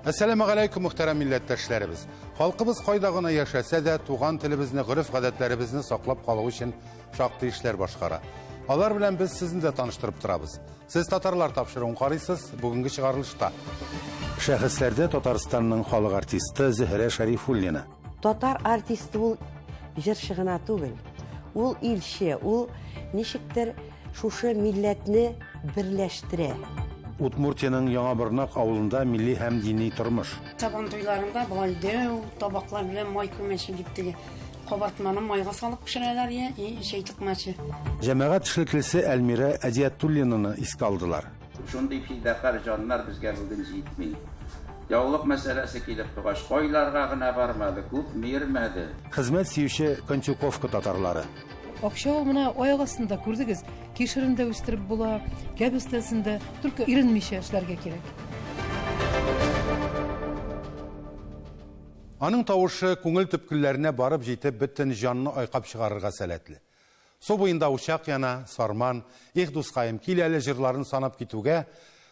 Әссәламегаләйкүм, мөхтәрәм милләттәшләребез. Халкыбыз кайда гына яшәсә дә, туган телебезне, гореф-гадәтләребезне саклап калу өчен шактый эшләр башкара. Алар белән без сезне дә таныштырып торабыз. Сез татарлар тапшыруын карыйсыз, бүгенге чыгарылышта. Шәхесләрдә Татарстанның халык артисты Зөһрә Шәрифуллина. Татар артисты ул җырчы гына түгел. Ул илче, ул ничектер шушы милләтне берләштерә. Удмуртиянең Яңа Борнак авылында милли һәм дини тормыш. Сабан туйларында болай дәү табаклар белән май күмәче дип теге кабартманы майга салып пешерәләр я и чәй токмачы. Җәмәгать эшлеклесе Әлмирә Әдиятуллинаны искә алдылар. Шундый фидакарь җаннар безгә бүген җитми. Яулык мәсьәләсе килеп тугач, кайларга гына бармады, күпме йөрмәде. Хезмәт сөюче Контюковка татарлары. Акча ул менә аяк астында, күрдегез, кишерен дә үстереп була, кәбестәсен дә, только иренмичә эшләргә кирәк. Аның тавышы күңел төпкелләренә барып җитеп, бөтен җанны айкап чыгарырга сәләтле. Су буенда учак яна, Сарман, Их, дускаем, кил әле җырларын санап китүгә,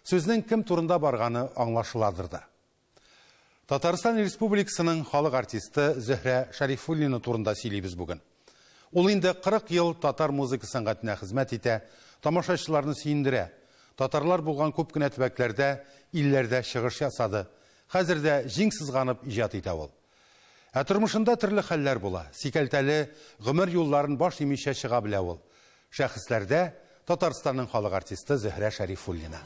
сүзнең кем турында барганы аңлашыладыр да. Татарстан Республикасының халык артисты Зөһрә Шәрифуллина турында сөйлибез бүген. Ул инде 40 ел татар музыка сәнгатенә хезмәт итә, тамашачыларны сөендерә. Татарлар булган күп кенә төбәкләрдә, илләрдә чыгыш ясады. Хәзер дә җиң сызганып иҗат итә ул. Ә тормышында төрле хәлләр була, сикәлтәле гомер юлларын баш имичә чыга белә ул. Шәхесләрдә, Татарстанның халык артисты Зөһрә Шәрифуллина.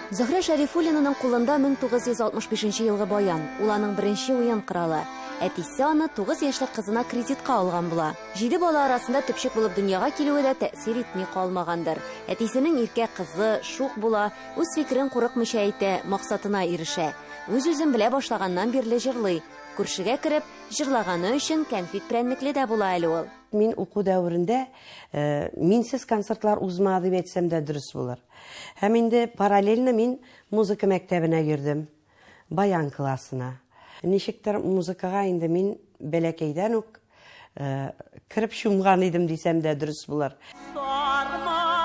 Зөһрә Шәрифуллинаның кулында 1965 елгы баян. Ул аның беренче уен коралы. Әтисе аны 9 яшьлек кызына кредитка алган була. Җиде бала арасында төпчек булып дөньяга килүе дә тәэсир итми калмагандыр. Әтисенең иркә кызы, шук була, үз фикерен курыкмыйча әйтә, максатына ирешә. Үз-үзен белә башлаганнан бирле җырлый. Күршегә кереп, җырлаганы өчен кәнфит-прәннекле дә була әле ул. Мин уку дәверендә минсез концертлар узмады дип әйтсәм дә дөрес булыр. Һәм инде параллельно мин музыка мәктәбенә йөрдем, баян классына. Ничектер музыкага инде мин бәләкәйдән үк кереп чумган идем дисәм дә дөрес булыр. Сарман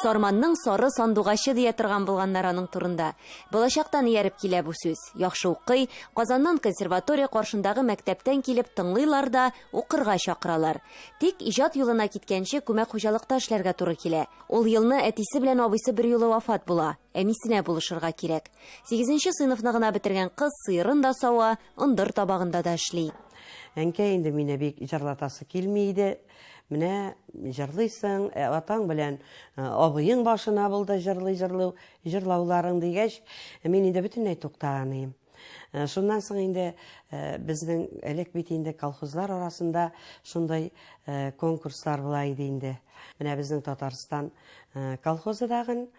Сарманның сары сандугачы дия торган булганнар аның турында. Балачактан ияреп килә бу сүз. Яхшы укый, Казаннан консерватория каршындагы мәктәптән килеп тыңлыйлар да, укырга чакыралар. Тик иҗат юлына киткәнче күмәк хуҗалыкта эшләргә туры килә. Ул елны әтисе белән абыйсы берьюлы вафат була, әнисенә булышырга кирәк. Сигезенче сыйныфны гына бетергән кыз сыерын да сава, ындыр табагында да эшли. Әнкәй инде мине бик җырлатасы килми иде. Менә җырлыйсың, ә атаң белән абыең башына булды җырлый-җырлый җырлауларың дигәч, мин инде бөтенләй туктаган идем. Шуннан соң инде безнең элек бит инде колхозлар арасында шундый конкурслар була иде инде. Менә безнең Татарстан колхозы дагын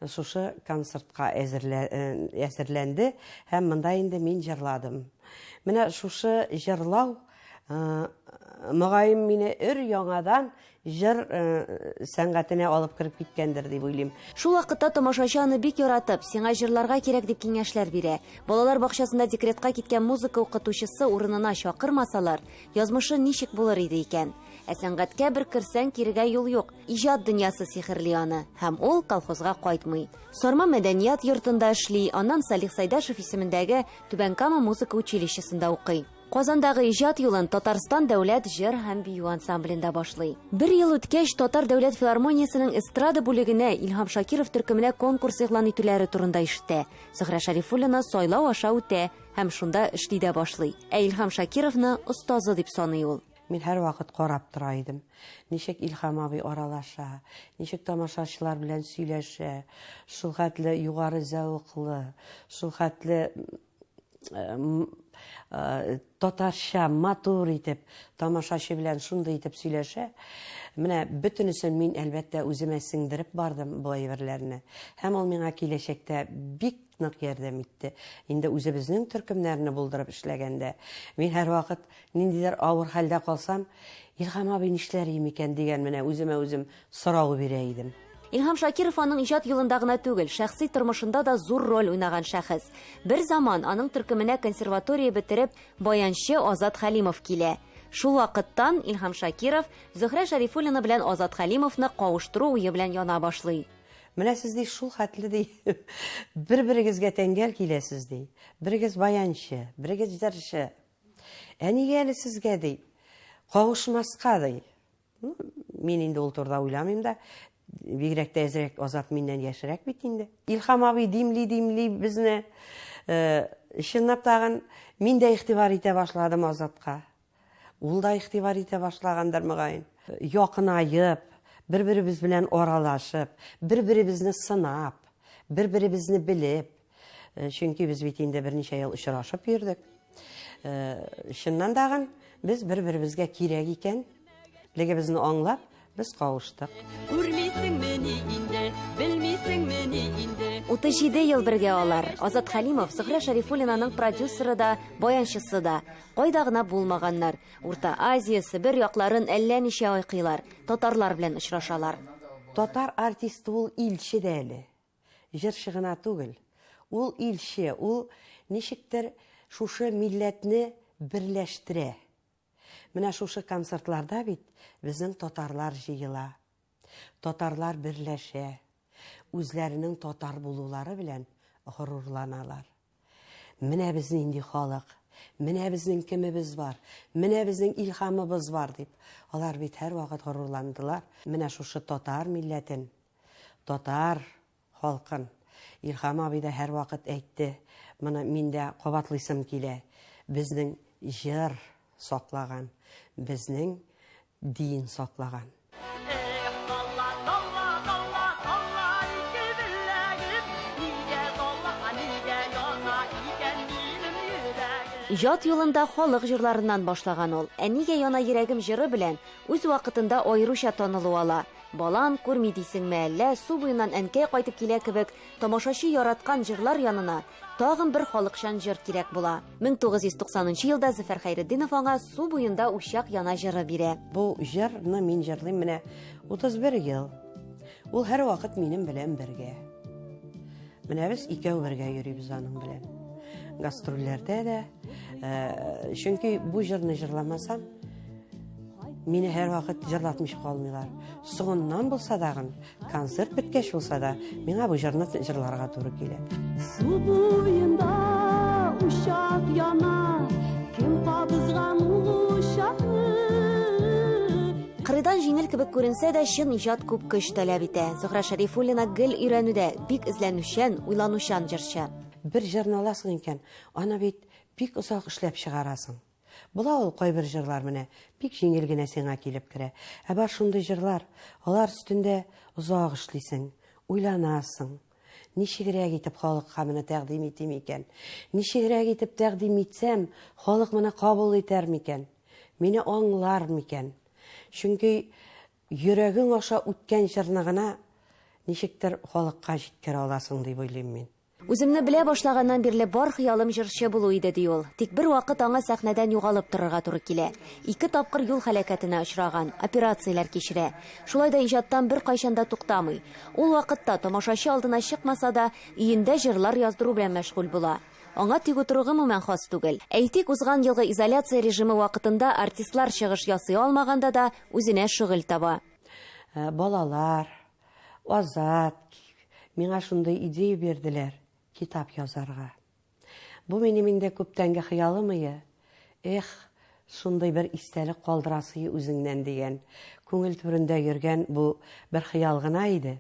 шушы концертка әзерләнде һәм монда инде мин җырладым. Менә шушы җырлау мөгаен мине өр-яңадан җыр сәнгатенә алып кереп киткәндер дип уйлыйм. Шул вакытта тамашачы аны бик яратып, сиңа җырларга кирәк дип киңәшләр бирә. Балалар бакчасында декретка киткән музыка укытучысы урынына чакырмасалар, язмышы ничек булыр иде икән? Ә сәнгатькә бер керсәң, кирегә юл юк. Иҗат дөньясы сихерли аны, һәм ул колхозга кайтмый. Сарман мәдәният йортында эшли, аннан Салих Сайдашев исемендәге Түбән Кама музыка училищесында укый. Казандагы иҗат юлын Татарстан дәүләт җыр һәм бию ансамблендә башлый. Бер ел үткәч, Татар дәүләт филармониясенең эстрада бүлегенә Илһам Шакиров төркеменә конкурс игълан итүләре турында ишетә. Зөһрә Шәрифуллина сайлау аша үтә һәм шунда эшли дә башлый. Ә Илһам Шакировны остазы дип саный ул. Мин һәрвакыт карап тора идем. Ничек Илһам абый аралаша, ничек тамашачылар белән сөйләшә, шулхәтле югары зәвыклы, шулхәтле татарча матур итеп тамашачы белән шундый итеп сөйләшә. Менә бөтенесен мин әлбәттә үземә сеңдереп бардым бу әйберләрне. Һәм ул миңа киләчәктә бик нык ярдәм итте. Инде үзебезнең төркемнәрне булдырып эшләгәндә, мин һәрвакыт ниндидер авыр хәлдә калсам, Илһам абый нишләр иде микән дигән менә үземә үзем сорау бирә идем. Илһам Шакиров аның иҗат юлында гына түгел, шәхси тормышында да зур роль уйнаган шәхес. Бер заман аның төркеменә консерватория бетереп, баянчы Азат Хәлимов килә. Шул вакыттан Илһам Шакиров Зөһрә Шәрифуллина белән Азат Хәлимовны кавыштыру уе белән яна башлый. Менә сез, ди, шул хәтле, ди, бер-берегезгә тәңгәл киләсез, ди. Берегез баянчы, берегез җырчы. Ә нигә әле сезгә, ди, кавышмаска, ди. Ну, мин инде ул турыда уйламыйм да. Бигрәк тә әзрәк Азат миннән яшьрәк бит инде. Илһам абый димли-димли безне. Э, чынлап тагын мин дә игътибар итә башладым Азатка. Ул да игътибар итә башлагандыр мөгаен. Якынаеп, бер-беребез белән аралашып, бер-беребезне сынап, бер-беребезне белеп, Э, чөнки без бит инде берничә ел очрашып йөрдек. Э, чыннан дагын без бер-беребезгә кирәк икән, легебезне аңлап, без кавыштык. Күрмисеңмени инде, белмисеңмени инде. 37 ел бергә алар. Азат Хәлимов, Зөһрә Шәрифуллинаның продюсеры да, баянчысы да. Кайда гына булмаганнар. Урта Азия, Себер якларын әллә ничә айкыйлар, татарлар белән очрашалар. Татар артисты ул илче дә әле. Җырчы гына түгел, ул илче, ул ничектер шушы милләтне берләштерә. Менә шушы концертларда бит безнең татарлар җыела. Татарлар берләшә. Үзләренең татар булулары белән горурланалар. Менә без нинди халык, менә безнең кемебез бар, менә безнең илһамыбыз бар дип, алар бит һәрвакыт горурландылар. Менә шушы татар милләтен, татар халкын Илһам абый да һәрвакыт әйтте, моны мин дә кабатлыйсым килә, безнең җыр саклаган, безнең дин саклаган. Иҗат юлында халык җырларыннан башлаган ул. Ә нигә яна йөрәгем җыры белән үз вакытында аеруча танылу ала. Балан, күрми дисеңме әллә, су буеннан әнкәй кайтып килә кебек тамашачы яраткан җырлар янына тагын бер халыкчан җыр кирәк була. 1990 нчы елда Зөфәр Хәйретдинов аңа Су буенда учак яна җыры бирә. Бу җырны мин җырлыйм менә 31 ел. Ул һәрвакыт минем белән бергә. Менә без икәү бергә йөрибез аның белән. Гастрольләрдә дә. Э, чөнки бу җырны җырламасам, мине һәрвакыт җырлатмыйча калмыйлар. Соңыннан булса дагын, концерт беткәч булса да, миңа бу җырны җырларга туры килә. Су буенда учак яна, кем кабызган ул учакны? Кырыйдан җиңел кебек күренсә дә, чын иҗат күп көч таләп итә. Зөһрә Шәрифуллина гел өйрәнүдә, бик эзләнүчән, уйланучан җырчы. Бер җырны аласың икән, аны бит бик озак эшләп чыгарасың. Була ул кайбер җырлар менә бик җиңел генә сиңа килеп керә. Ә бар шундый җырлар, алар өстендә озак эшлисең, уйланасың. Ничегрәк итеп халыкка моны тәкъдим итим икән? Ничегрәк итеп тәкъдим итсәм, халык моны кабул итәр микән? Мине аңлар микән? Чөнки йөрәгең аша үткән җырны гына ничектер халыкка җиткерә аласың дип уйлыйм мин. Үземне белә башлаганнан бирле бар хыялым җырчы булу иде, ди ул. Тик бервакыт аңа сәхнәдән югалып торырга туры килә. Ике тапкыр юл һәлакәтенә очраган, операцияләр кичерә. Шулай да иҗаттан беркайчан да туктамый. Ул вакытта тамашачы алдына чыкмаса да, өендә җырлар яздыру белән мәшгуль була. Аңа тик утыру гомумән хас түгел. Әйтик, узган елгы изоляция режимы вакытында артистлар чыгыш ясый алмаганда да үзенә шөгыль таба. Э, балалар, Азат, миңа шундый идея бирделәр, китап язарга. Бу минем инде күптәнге хыялым ие. Эх, шундый бер истәлек калдырасы үзеңнән дигән, күңел түрендә йөргән бу бер хыял гына иде.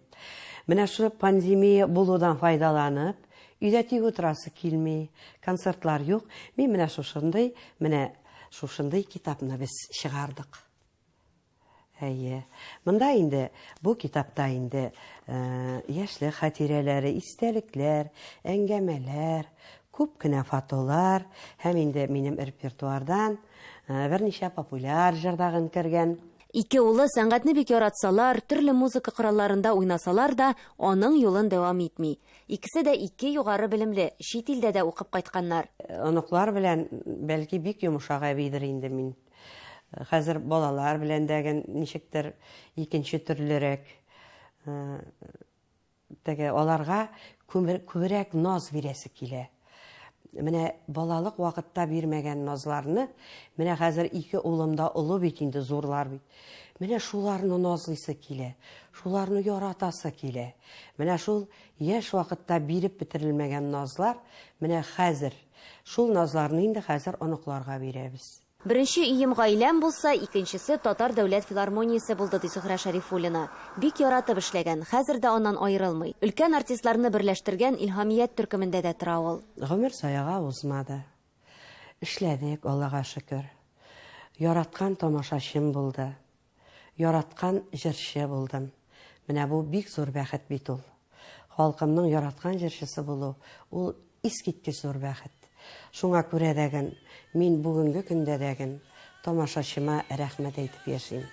Менә шул пандемия булудан файдаланып, өйдә тик утырасы килми, концертлар юк, мин менә шушындый, менә шушындый китапны без чыгардык. Әйе. Монда инде, бу китапта инде яшьлек хатирәләре, истәлекләр, әңгәмәләр, күп кенә фотолар һәм инде минем репертуардан берничә популяр җыр дагын кергән. Ике улы сәнгатьне бик яратсалар, төрле музыка коралларында уйнасалар да, аның юлын дәвам итми. Икесе дә ике югары белемле, чит илдә дә укып кайтканнар. Оныклар белән, бәлки, бик йомшак әбидер инде мин. Хәзер балалар белән дә ничектер икенче төрлерәк. Теге аларга күбрәк наз бирәсе килә. Менә балалык вакытта бирмәгән назларны, менә хәзер ике улым да олы бит инде, зурлар бит. Менә шуларны назлыйсы килә, шуларны яратасы килә. Менә шул яшь вакытта биреп бетерелмәгән назлар, менә хәзер, шул назларны инде хәзер оныкларга бирәбез. Беренче өем гаиләм булса, икенчесе Татар дәүләт филармониясе булды, ди Зөһрә Шәрифуллина. Бик яратып эшләгән, хәзер дә аннан аерылмый. Өлкән артистларны берләштергән Илһамият төркемендә дә тора ул. Гомер саяга узмады. Эшләдек, Аллага шөкер. Яраткан тамашачым булды. Яраткан җырчы булдым. Менә бу бик зур бәхет бит ул. Халкымның яраткан җырчысы булу, ул искиткеч зур бәхет. Шуңа күрә дәген, мин бүгенге көндә дәген тамашачыма рәхмәт әйтеп яшим.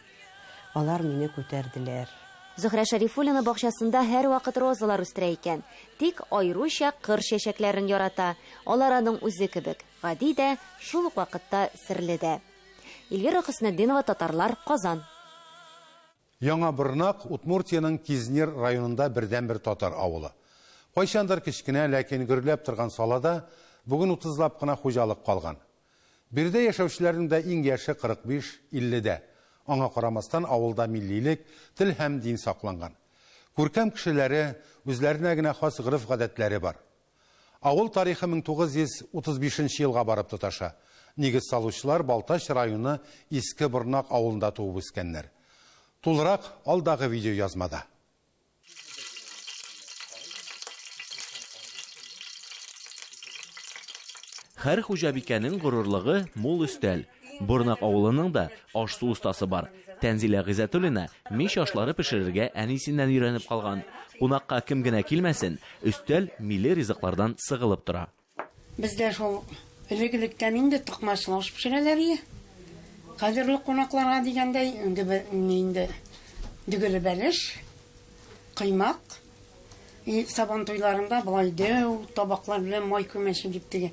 Алар мине күтәрделәр. Зөһрә Шәрифуллина бакчасында һәрвакыт розалар үстерә икән. Тик аеруча кыр чәчәкләрен ярата. Алар аның үзе кебек, гади дә, шул ук вакытта серле дә. Эльвира Хөснетдинова, Татарлар, Казан. Яңа Борнак, Удмуртиянең Кизнер районында бердәнбер татар авылы. Кайчандыр кечкенә, ләкин гөрләп торган салада бүген утызлап кына хуҗалык калган. Биредә яшәүчеләрнең дә иң яше 45, 50 дә. Аңа карамастан авылда миллилек, тел һәм дин сакланган. Күркәм кешеләре, үзләренә генә хас гореф-гадәтләре бар. Авыл тарихы 1935 елга барып тоташа. Нигез салучылар Балтач районы Иске Борнак авылында туып үскәннәр. Тулырак алдагы видеоязмада. Һәр хуҗабикәнең горурлыгы мул өстәл. Борнак авылының да аш-су остасы бар. Тәнзилә Гыйззәтуллина мич ашлары пешерергә әнисеннән өйрәнеп калган. Кунакка кем генә килмәсен, өстәл милли ризыклардан сыгылып тора. Бездә шул элек-электән инде токмачлы аш пешерәләр ие. Кадерле кунакларга дигәндәй, инде дөгеле бәлеш, коймак. И сабан туйларында болай дәү табаклар белән май күмәче дип теге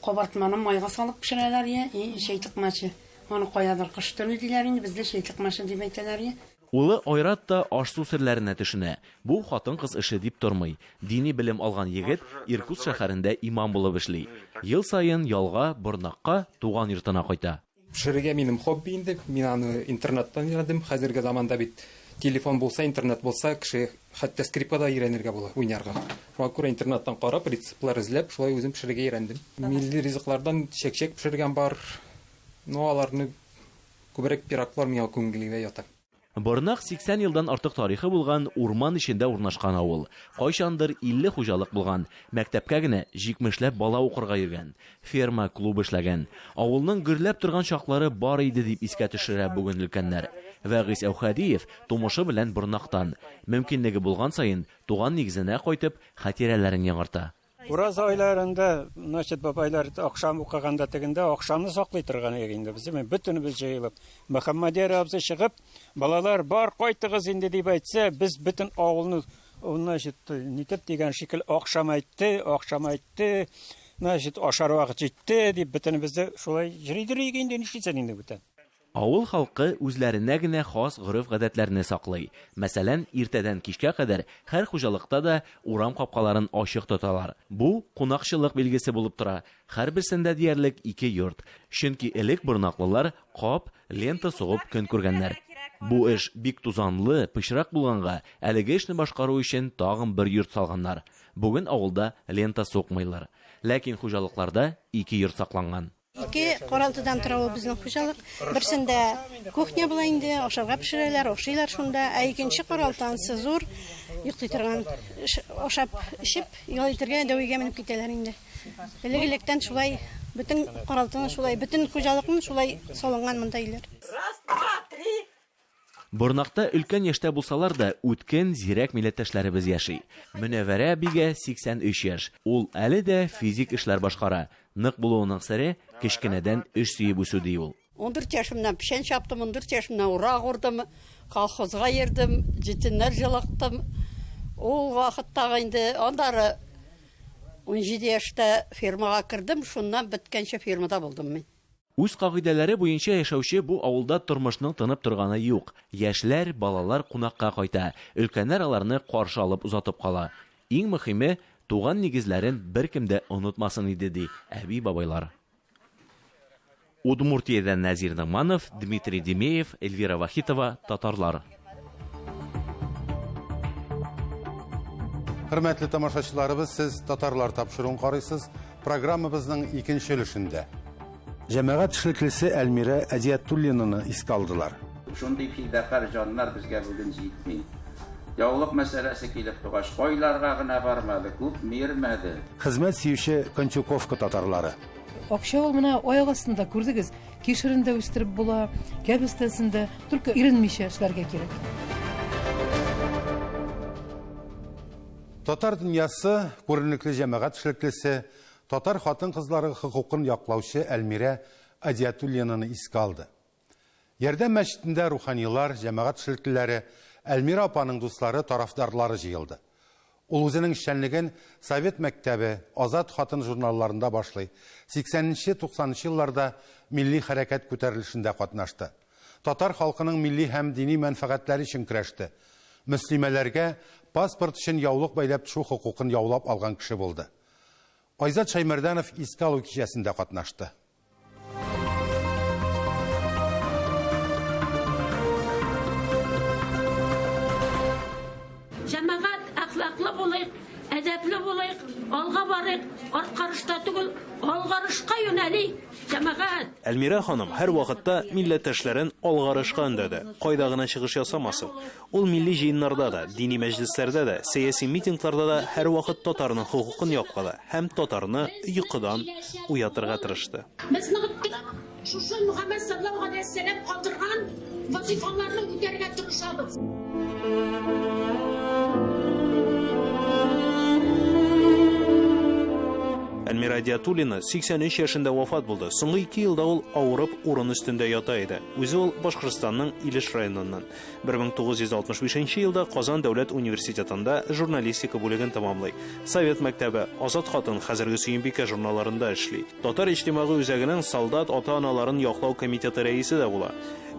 кабартманы майга салып пешерәләр ие, и чәй токмачы. Аны каядыр кош теле диләр инде, бездә чәй токмачы дип әйтәләр ие. Улы Айрат та аш-су серләренә төшенә. Бу хатын-кыз эше дип тормый. Дини белем алган егет Иркутск шәһәрендә имам булып эшли. Ел саен ялга Борнакка, туган йортына кайта. Пешерергә минем хобби инде. Мин аны интернеттан өйрәндем. Хәзерге заманда бит телефон булса, интернет булса, кеше хәтта скрипкада өйрәнергә була, уйнарга. Шуңа күрә интернеттан карап, рецептлар эзләп, шулай үзем пешерергә өйрәндем. Милли ризыклардан чәк-чәк пешергән бар. Но аларны күбрәк пироглар миңа күңелгә ята. Борнак 80 елдан артык тарихы булган урман эчендә урнашкан авыл. Кайчандыр 50 хуҗалык булган. Мәктәпкә генә 70ләп бала укырга йөргән. Ферма, клуб эшләгән. Авылның гөрләп торган чаклары бар иде дип искә төшерә бүген өлкәннәр. Вәгыйз Әүхәдиев тумышы белән Борнактан. Мөмкинлеге булган саен туган нигезенә кайтып, хатирәләрен яңарта. Ураза айларында, значит, бабайлар акшам укыганда тегендә акшамны саклый торган идек инде. Без бөтенебез җыелып. Мөхәммәдияр абзый чыгып, балалар бар кайтыгыз инде дип әйтсә, без бөтен авылны, значит, нитеп дигән шикел акшам әйтте, акшам әйтте, значит, ашар вакыт җитте дип бөтенебез дә шулай йөридер инде, нишлисең инде бүтән. Авыл халкы үзләренә генә хас гореф-гадәтләрне саклый. Мәсәлән, иртәдән кичкә кадәр һәр хуҗалыкта да урам капкаларын ачык тоталар. Бу кунакчылык билгесе булып тора. Һәрберсендә диярлек ике йорт. Чөнки элек борнаклылар кап, лента сугып көн күргәннәр. Бу эш бик тузанлы, пычрак булганга, әлеге эшне башкару өчен тагын бер йорт салганнар. Бүген авылда лента сукмыйлар. Ләкин хуҗалыкларда ике йорт сакланган. Ике каралтыдан тора ул безнең хуҗалык. Берсендә кухня була инде, ашарга пешерәләр, ашыйлар шунда. Ә икенче каралты ансы зур, йоклый торган, ашап, эчеп, ял итәргә дәүгә менеп китәләр инде. Элек-электән шулай бөтен каралтыны шулай, бөтен хуҗалыкны шулай салынган монда өйләр. Раз, два, три. Борнакта өлкән яшьтә булсалар да, үткен, зирәк милләттәшләребез яши. Мөнәвәрә әбигә 83 яшь. Ул әле дә физик эшләр башкара. Нык булуының сере кечкенәдән эш сөеп үсү ди ул. 14 яшемнән печән чаптым, 14 яшемнән урак урдым, колхозга йөрдем, җитеннәр җылыктым. Ул вакыттагы инде аннары 17 яшьтә фермага кердем, шуннан беткәнче фермада булдым мин. Үз кагыйдәләре буенча яшәүче бу авылда тормышның тынып торганы юк. Яшьләр, балалар кунакка кайта, өлкәннәр аларны каршы алып озатып кала. Иң мөхиме, туган нигезләрен беркем дә онытмасын иде, ди әби-бабайлар. Удмуртиядән Нәзир Ногманов, Дмитрий Демеев, Эльвира Вахитова, Татарлар. Хөрмәтле тамашачыларыбыз, сез Татарлар тапшыруын карыйсыз. Программабызның икенче өлешендә. Җәмәгать эшлеклесе Әлмирә Әдиятуллинаны искә алдылар. Шундый фидакарь җаннар безгә бүген җитми. Яулык мәсьәләсе килеп тугач, кайларга гына бармады, күпме йөрмәде. Хезмәт сөюче Кончуковка татарлары. Акча ул менә аяк астында, күрдегез. Кишерен дә үстереп була, кәбестәсен дә, только иренмичә эшләргә кирәк. Татар дөньясы күренекле җәмәгать эшлеклесе, татар хатын-кызлары хокукын яклаучы Әлмирә Адиатуллинаны искә алды. Ярдәм мәчетендә руханилар, җәмәгать эшлеклеләре, Әлмирә апаның дуслары, тарафдарлары җыелды. Ул үзенең эшчәнлеген Совет мәктәбе, Азат хатын журналларында башлый, 80 нче-90 нчы елларда милли хәрәкәт күтәрелешендә катнашты. Татар халкының милли һәм дини мәнфәгатьләре өчен көрәште. Мөслимәләргә паспорт өчен яулык бәйләп төшү хокукын яулап алган кеше булды. Айзат Шәймәрданов искә алу кичәсендә катнашты. Җәмәгать, әхлаклы булыйк, әдәпле булыйк, алга барыйк, арткарышта түгел, алгарышка юнәлик, җәмәгать! Әлмирә ханым һәрвакытта милләттәшләрен алгарышка өндәде. Кайда гына чыгыш ясамасын. Ул милли җыеннарда да, дини мәҗлесләрдә дә, сәяси митингларда да һәрвакыт татарның хокукын яклады һәм татарны йокыдан уятырга тырышты. Без ныгыттык, шушы Мөхәммәд саллаллаһу галәйһиссәлам калдырган вазыйфаларны үтәргә тырышабыз. Әлмира Диатуллина 83 яшендә вафат булды. Соңгы ике елда ул авырып урын өстендә ята иде. Үзе ул Башкортстанның Илеш районыннан. 1965 елда Казан дәүләт университетында журналистика бүлеген тәмамлый. Совет мәктәбе, Азат хатын, хәзерге Сөембикә журналларында эшли. Татар иҗтимагый үзәгенең солдат ата-аналарын яклау комитеты рәисе дә була.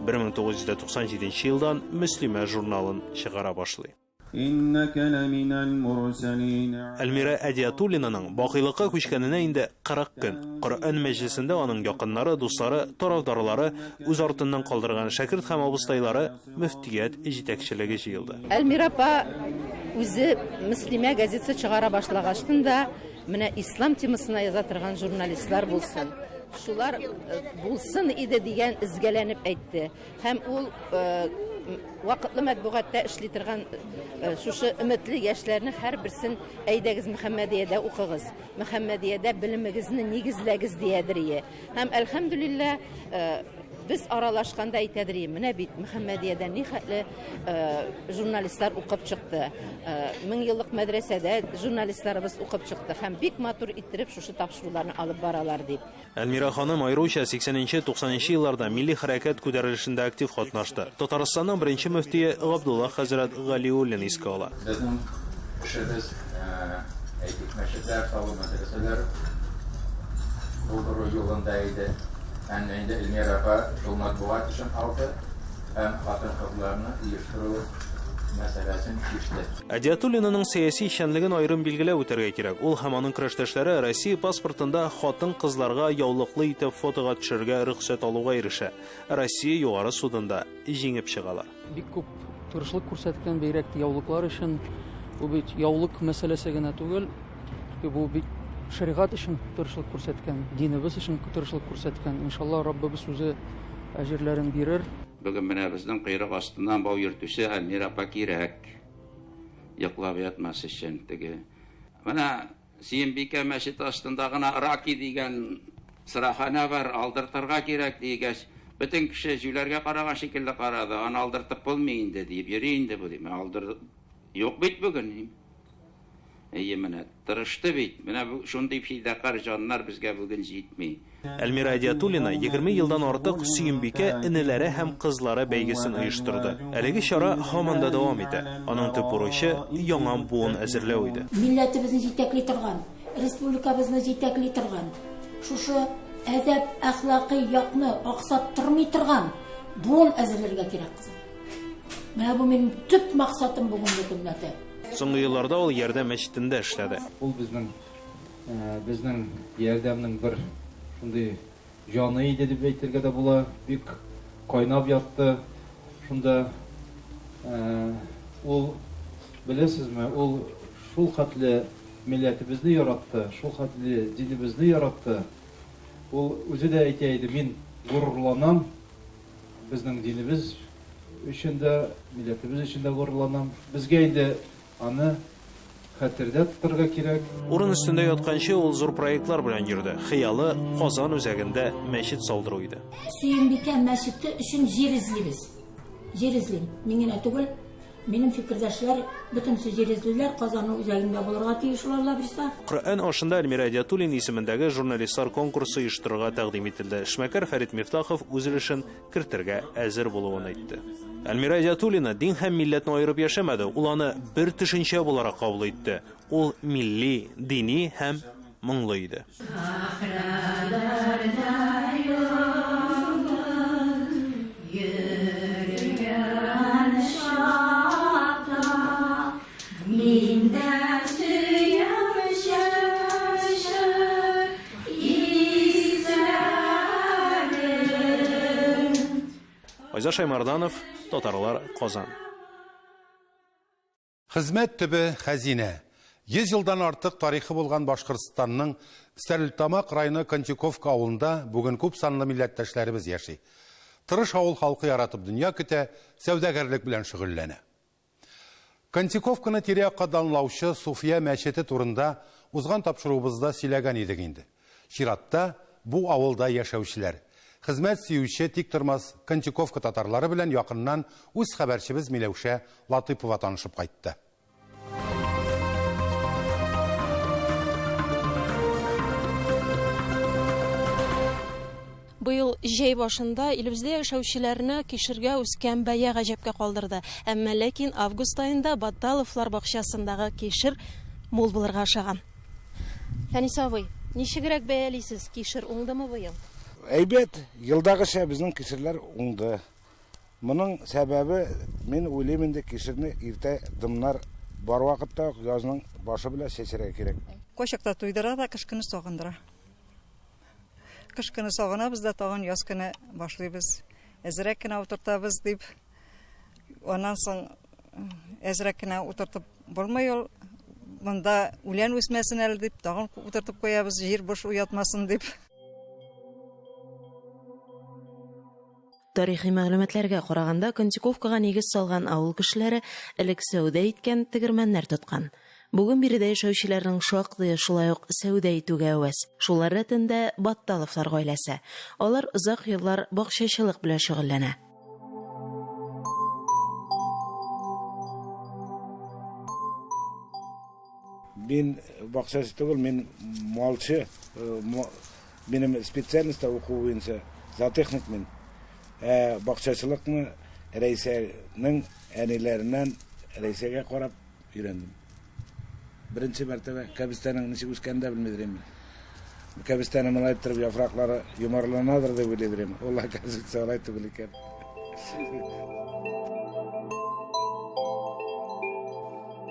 1997 елдан Мөслимә журналын чыгара башлый. Иннәкә ләминәл мурсәлин. Әлмирә Әдиатуллинаның бакыйлыкка күчкәненә инде 40 көн. Коръән мәҗлесендә аның якыннары, дуслары, тарафдарлары, үз артыннан калдырган шәкерт һәм абыстайлары, мөфтият җитәкчелеге җыелды. Әлмирә апа үзе Мөслимә газетасы чыгара башлагачтын да, менә ислам темасына яза торган журналистлар булсын, шулар булсын иде дигән өзгәләнеп әйтте. Һәм ул вакытлы матбугатта эшли торган шушы өметле яшьләрне һәрберсен әйдәгез Мөхәммәдиядә укыгыз, Мөхәммәдиядә белемегезне нигезләгез диядер. Һәм әлхәмдүлилләһ, без аралашканда әйтәдер, менә бит Мөхәммәдиядә нихәтле журналистлар укып чыкты. Меңьеллык мәдрәсәдә журналистларыбыз укып чыкты һәм бик матур иттереп шушы тапшыруларны алып баралар дип. Әлмирә ханым аеруча 80 нче, 90 нчы елларда милли хәрәкәт күтәрелешендә актив катнашты. Татарстанның беренче мөфтие Габдулла хәзрәт Галиуллин искә ала. Безнең эшебез, әйтик, мәчетләр салу, мәдрәсәләр булдыру юлында иде. Әмма инде Эльмира апа шул матбугат эшен алды һәм хатын-кызларны оештыру мәсьәләсен чиште. Әдиатуллинаның сәяси эшчәнлеген аерым билгеләп үтәргә кирәк. Ул һәм аның көрәштәшләре Россия паспортында хатын-кызларга яулыклы итеп фотога төшәргә рөхсәт алуга ирешә. Россия Югары судында җиңеп чыгалар. Бик күп тырышлык күрсәткән, бигрәк тә яулыклар өчен. Бу бит яулык мәсьәләсе генә түгел, чөнки бу бит шәригать өчен тырышлык күрсәткән, динебез өчен тырышлык күрсәткән. Иншалла, Раббыбыз үзе әҗерләрен бирер. Бүген менә безнең койрык астыннан бау йөртүче Әлмира апа кирәк. Йоклап ятмас өчен теге. Менә Сөембикә мәчете астында гына Раки дигән сыраханә бар, алдыртырга кирәк дигәч, бөтен кеше җүләргә караган шикелле карады, аны алдыртып булмый инде, диеп йөри инде бу, дим. Алдыр юк бит бүген, дим. Әйе, менә тырышты бит. Менә бу шундый фидакарь җаннар безгә бүген җитми. Әлмира Әдиатуллина 20 елдан артык Сөембикә энеләре һәм кызлары бәйгесен оештырды. Әлеге чара һаман да дәвам итә. Аның төп бурычы, яңа буын әзерләү иде. Милләтебезне җитәкли торган, республикабызны җитәкли торган шушы. Әдәп, әхлакый якны аксаттырмый торган буын әзерләргә кирәк, кызым. Менә бу минем төп максатым бүгенге көннәрдә. Соңгы елларда ул Ярдәм мәчетендә эшләде. Ул безнең безнең Ярдәмнең бер шундый җаны иде дип әйтергә дә була. Бик кайнап ятты шунда. Ул, беләсезме, ул шул хәтле милләтебезне яратты, шул хәтле динебезне яратты. Ул үзе дә әйтә иде, мин горурланам, безнең динебез өчен дә, милләтебез өчен дә горурланам. Безгә инде аны хәтердә тотарга кирәк. Урын өстендә ятканчы ул зур проектлар белән йөрде. Хыялы Казан үзәгендә мәчет салдыру иде. Сөембикә мәчете өчен җир эзлибез. Җир эзлим. Мин генә түгел, минем фикердәшләр бөтенесе җир эзлиләр, Казанның үзәгендә булырга тиеш ул, Алла бирса. Коръән ашында Эльмира Әдиатуллин исемендәге журналистлар конкурсы оештырырга тәкъдим ителде. Эшмәкәр Фәрит Мифтахов үз өлешен кертергә әзер булуын әйтте. Әлмира Әдиатуллина дин һәм милләтне аерып яшәмәде, ул аны бер төшенчә буларак кабул итте. Ул милли, дини һәм моңлы иде. Айза Шаймарданов, Татарлар, Казан. Хезмәт төбе, хәзинә. 100 елдан артык тарихы булган Башкортстанның Стәрлетамак районы Контюковка авылында бүген күп санлы милләттәшләребез яши. Тырыш авыл халкы яратып дөнья көтә, сәүдәгәрлек белән шөгыльләнә. Контюковканы тирә-якка данлаучы Суфия мәчете турында узган тапшыруыбызда сөйләгән идек инде. Чиратта бу авылда яшәүчеләр. Хезмәт сөюче тиктормас Контюковка татарлары белән якыннан үз хәбәрчебез Миләүшә Латыпова танышып кайтты. Быел җәй башында илебездә яшәүчеләрне кишергә үскән бәя гаҗәпкә калдырды. Әмма ләкин август аенда Батталовлар бакчасындагы кишер мул булырга ошаган. Фәнис абый, ничегрәк бәялисез, кишер уңдымы быел? Әйбәт, елдагыча безнең кишерләр уңды. Моның сәбәбе, мин уйлыйм инде, кишерне иртә дымнар бар вакытта ук язның башы белән чәчәргә кирәк. Кайчакта туйдыра да, кыш көне сагындыра. Кыш көне сагынабыз да, тагын яз көне башлыйбыз. Әзрәк кенә утыртабыз дип. Аннан соң әзрәк кенә утыртып булмый ул. Монда үлән үсмәсен әле дип, тагын утыртып куябыз, җир буш уятмасын дип. Тарихи мәгълүматларга караганда, Контюковкага нигез салган авыл кешеләре элек сәүдә иткән, тегермәннәр тоткан. Бүген биредә яшәүчеләрнең шактые шулай ук сәүдә итүгә әвәс. Шулар рәтендә Батталовлар гаиләсе. Алар озак еллар бакчачылык белән шөгыльләнә. Мин бакчачы түгел, мин малчы. Минем специальностьта уку буенча зоотехник мин. Ә бакчачылыкны Рәйсәнең әниләреннән Рәйсәгә карап өйрәндем. Беренче мәртәбә кәбестәнең ничек үскәнен дә белмидер идем мин. Кәбестәне малай иттереп яфраклары йомарланадыр дип уйлыйдыр идем. Ул, оказывается, алай түгел икән.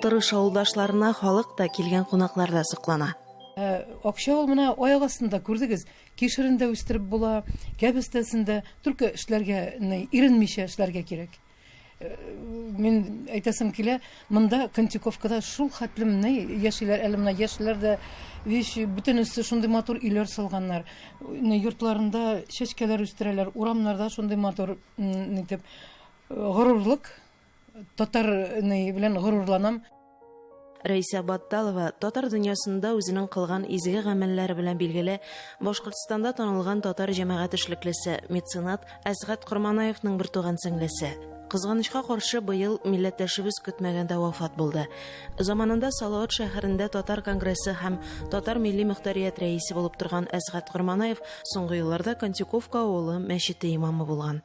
Тырыш авылдашларына халык та, килгән кунаклар да соклана. Ә, акча ул менә аяк астында, күрдегез, кишерен дә үстереп була, кәбестәсен дә, только эшләргә, иренмичә эшләргә кирәк. Э, мин әйтәсем килә, монда Контюковкада шул хәтлем ни яшиләр, әле менә яшьләр дә, виш, бөтенесе шундый матур өйләр салганнар. Йортларында чәчкәләр үстерәләр, урамнарда шундый матур нитеп горурлык Татар ни белән горурланам. Рәйсә Батталова татар дөньясында үзенең кылган изге гамәлләре белән билгеле Башкортстанда танылган татар җәмәгать эшлеклесе, меценат Әсгать Корманаевның бертуган сеңлесе. Кызганычка каршы, быел милләттәшебез көтмәгәндә вафат булды. Заманында Салават шәһәрендә татар конгрессы һәм татар милли мөхтәрият рәисе булып торган Әсгать Корманаев соңгы елларда Контюковка авылы мәчете имамы булган.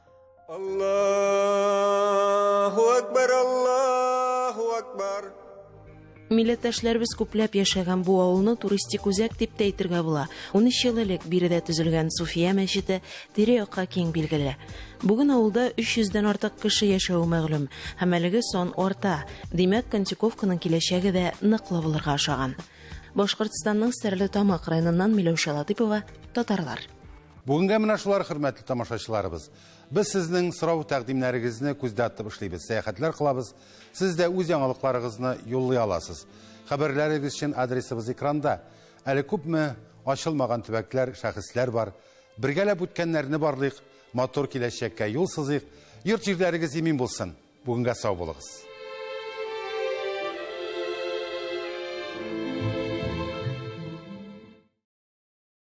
Аллаһу акбар, Аллаһу акбар. Милләттәшләребез күпләп яшәгән бу авылны туристик үзәк дип тә әйтергә була. 13 ел элек биредә төзелгән Суфия мәчете тирә-якка киң билгеле. Бүген авылда 300 дән артык кеше яшәве мәгълүм һәм әлеге сан арта. Димәк, Кантюковканың киләчәге дә ныклы булырга ошаган. Башкортстанның Стәрлетамак районыннан Миләүшә Латыйпова, Татарлар. Бүгенгә менә шулар, хөрмәтле тамашачыларыбыз. Без сезнең сорау-тәкъдимнәрегезне күздә тотып эшлибез, сәяхәтләр кылабыз. Сез дә үз яңалыкларыгызны юллый аласыз. Хәбәрләрегез өчен адресыбыз экранда. Әле күпме ачылмаган төбәкләр, шәхесләр бар. Бергәләп үткәннәрне барлыйк, матур киләчәккә юл сызыйк. Йорт-җирләрегез имин булсын. Бүгенгә сау булыгыз.